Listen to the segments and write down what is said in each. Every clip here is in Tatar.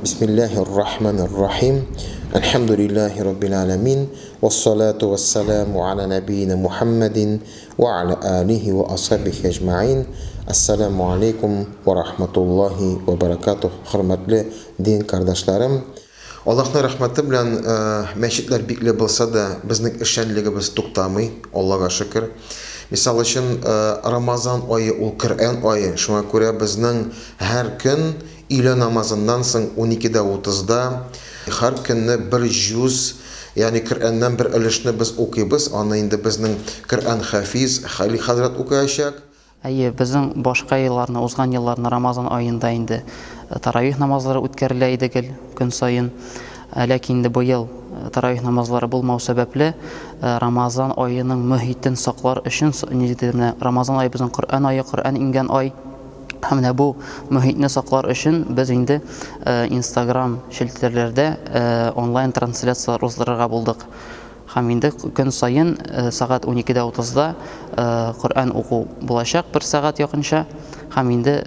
Бисмиллаһир рахманир рахим. Әлхәмдүлиллаһи раббил аламин. Вассалату вассаламу аля набиина Мухаммадин ва аля алихи ва асхабихи әҗмәин. Ассаламу алейкум ва рахматуллахи ва баракатух. Хөрмәтле дин кардәшләрем, Аллаһның рәхмәте белән мәчетләр бикле булса да, безнең эшчәнлегебез туктамый, Аллага шөкер. Мисал өчен, Рамазан ае ул Коръән ае, шуңа күрә безнең һәр көн өйлә намазыннан соң 12дә 30да һәр көнне бер җүз, ягъни Коръәннән бер өлешне без укыйбыз, аны инде безнең Коръән хафиз Хәлил хәзрәт укыячак. Әйе, безнең башка елларны, узган елларны Рамазан аенда инде таравих намазлары үткәрелә иде гел көн саен. Ләкин инде быел таравих намазлары булмау сәбәпле, Рамазан аеның мөһитен саклар өчен, нидер менә Рамазан ае безнең Коръән ае, Коръән иңгән ай. Һәм менә бу мөһитне саклар өчен без инде Инстаграм челтәрләрдә онлайн трансляцияләр уздырырга булдык. Һәм инде көн саен сәгать уникедә утызда Коръән уку булачак, бер сәгать якынча. Һәм инде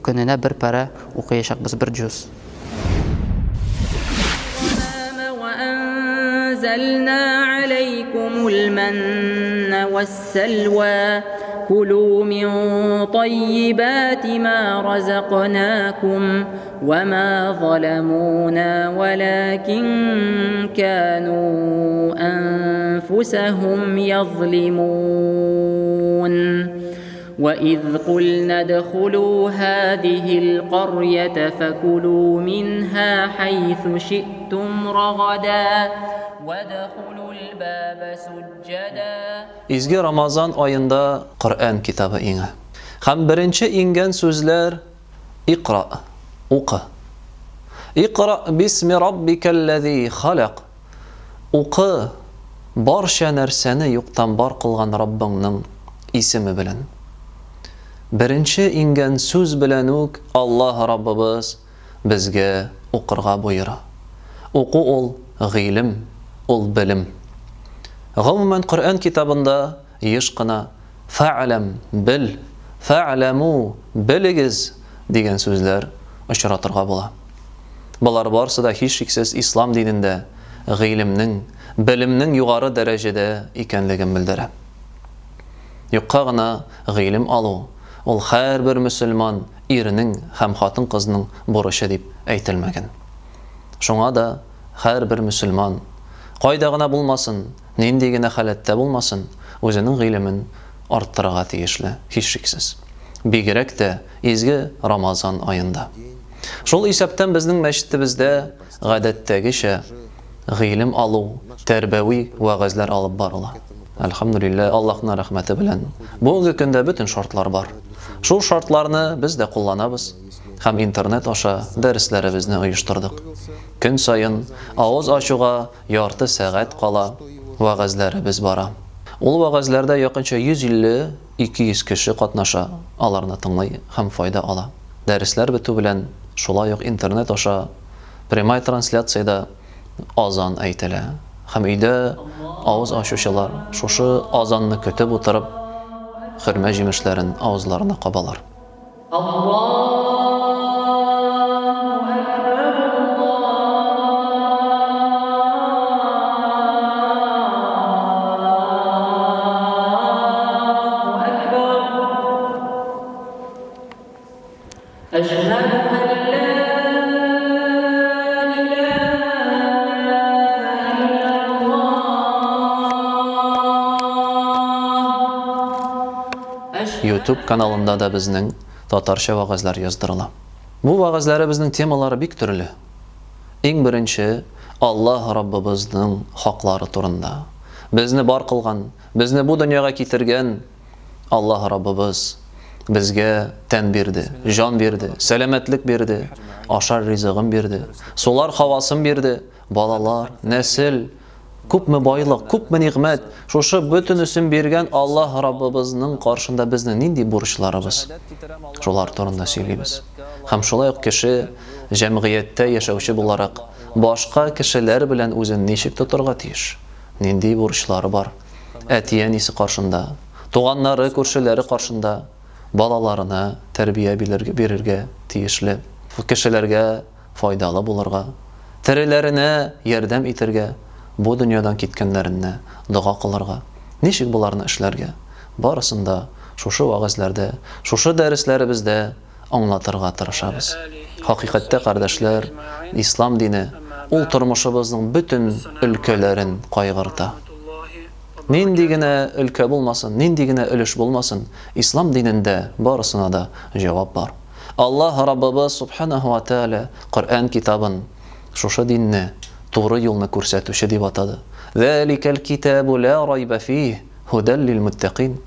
көненә бер парә укыячакбыз, бер җуз. وما ظلمونا ولكن كانوا أنفسهم يظلمون وإذ قلنا ادخلوا هذه القرية فكلوا منها حيث شئتم رغدا وادخلوا الباب سجدا. Изге Рамазан аенда Коръән китабы иңә. Һәм беренче иңгән сүзләр Икъра, укы. Икъра бисми раббикәлләзи халәк. Укы, барча нәрсәне юктан бар кылган Раббыңның исеме белән. Беренче иңгән сүз белән үк Аллаһ Раббыбыз безгә укырга боера. Уку ул, гыйлем, ул белем. Гомумән, Коръән китабында еш кына Фәгъләм, бел, фәгъләмү, белегез, дигән сүзләр очратырга була. Болар барсы да һичшиксез ислам динендә гыйлемнең, белемнең югары дәрәҗәдә икәнлеген белдерә. Юкка гына гыйлем алу, ул һәрбер мөселман ирнең һәм хатын-кызның бурычы дип әйтелмәгән. Шуңа да һәрбер мөселман, кайда гына булмасын, Нинди генә халәттә булмасын, үзенең гыйлемен арттырырга тиешле, һичшиксез. Бигрәк тә изге Рамазан аенда. Шул исәптән безнең мәчетебездә гадәттәгечә гыйлем алу, тәрбәви вәгазьләр алып барыла. Әлхәмдүлилләһ, Аллаһның рәхмәте белән бүгенге көндә бөтен шартлар бар. Шул шартларны без дә кулланабыз һәм интернет аша дәресләребезне оештырдык. Көн саен авыз ачуга Ярты сәгать кала вәгазьләребез бара. Ул вәгазьләрдә якынча 150-200 кеше катнаша, аларны тыңлый һәм файда ала. Дәресләр бетү белән, шулай ук интернет аша прямая трансляциядә азан әйтелә һәм өйдә авыз ачучылар шушы азанны көтеп утырып, хөрмә җимешләрен авызларына кабалар. Ютуб каналында да безнең татарча вәгазьләр яздырыла. Бу вәгазьләребезнең темалары бик төрле. Иң беренче, Аллаһ Раббыбызның хаклары турында. Безне бар кылган, безне бу дөньяга китергән Аллаһ Раббыбыз безгә тән бирде, җан бирде, сәламәтлек бирде, ашар ризыгын бирде, сулар һавасын бирде, Балалар, нәсел, күпме байлык, күпме нигъмәт, шушы бөтенесен биргән Аллаһ Раббыбызның каршында безнең нинди бурычларыбыз? Шулар турында сөйлибез. Һәм шулай ук кеше җәмгыятьтә яшәүче буларак, башка кешеләр белән үзен ничек тотарга тиеш? Нинди бурычлары бар? Әти-әнисе каршында, туганнары, күршеләре каршында балаларына тәрбия бирергә тиешле. Кешеләргә. файдалы булырга, тереләренә ярдәм итергә, бу дөньядан киткәннәренә дога кылырга. Ничек боларны эшләргә? Барысын да шушы вәгазьләрдә, шушы дәресләребездә аңлатырга тырышабыз. Хакыйкатьтә, кардәшләр, ислам дине ул тормышыбызның бөтен өлкәләрен кайгырта. Нинди генә өлкә булмасын, нинди генә өлеш булмасын, ислам динендә барысына да җавап бар. Аллаһ Раббыбыз Субханаһу ва Тәгалә Коръән китабын шушы динне, туры юлны күрсәтүче дип атады. Зәликәл китабу ла райба фих, һудәл лил муттакин.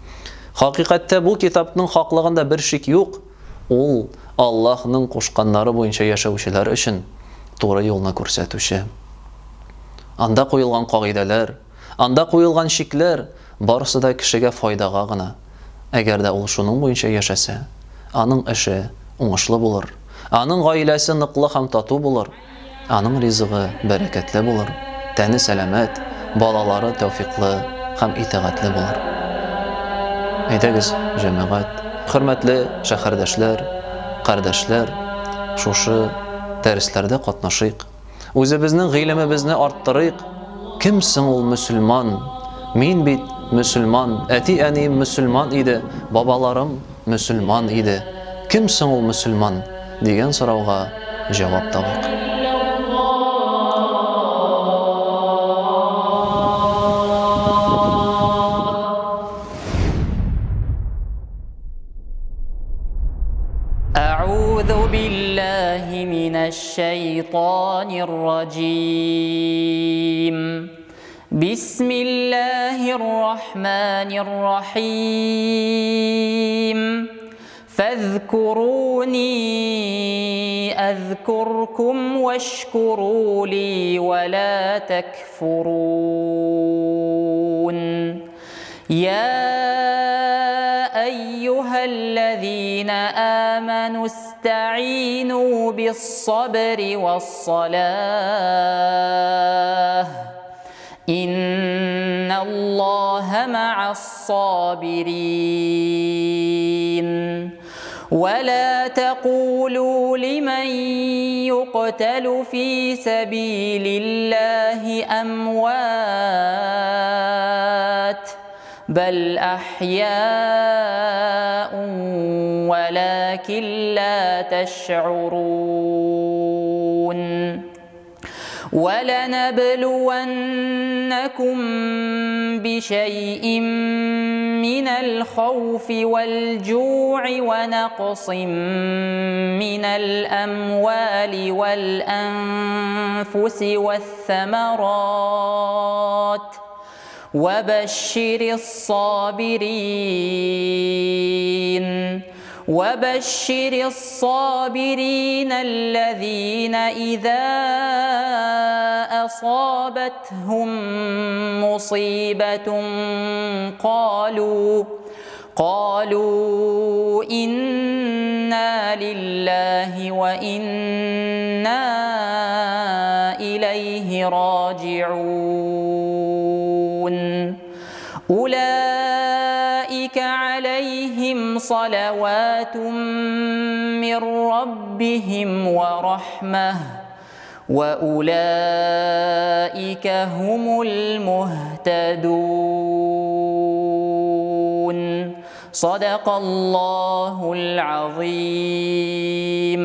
Хакыйкатьтә бу китапның хаклыгында бер шик юк, ул Аллаһның кушканнары буенча яшәүчеләр өчен туры юлны күрсәтүче. Анда куелган кагыйдәләр, анда куелган чикләр барысы да кешегә файдага гына. Әгәр дә ул шуның буенча яшәсә, аның эше уңышлы булыр, аның гаиләсе ныклы һәм тату булыр, аның ризыгы бәрәкәтле булыр, тәне сәламәт, балалары тәүфикълы һәм итагатьле булыр. Әйдәгез, җәмәгать, хөрмәтле шәһәрдәшләр, кардәшләр, шушы дәресләрдә катнашыйк. Үзебезнең гыйлемебезне арттырыйк. Кем соң ул мөселман? Мин бит мөселман, әти-әнием мөселман иде, бабаларым мөселман иде. Кем соң ул мөселман? дигән сорауга җавап табыйк. Әгъузу биллаһи минәш-шәйтанир раҗим. Бисмиллаһир рахманир рахим. Фәзкуруни әзкуркум вашкуру ли ва ла такфурун. Я әйюһәлләзина аману истәгыйну бис-сабри вас-салах. Инналлаһа мәгас-сабирин. Ва ла тәкулу лимән юкталу фи сәбилиллаһи әмват, бәл әхьяун вәләкин ла тәшгурун. ولنبلونكم بشيء من الخوف والجوع ونقص من الأموال والأنفس والثمرات وبشر الصابرين وبشر الصابرين الذين إذا أصابتهم مصيبة قالوا قالوا إنا لله وإنا إليه راجعون أولئك عليهم صلوات من ربهم ورحمة وأولئك هم المهتدون صدق الله العظيم.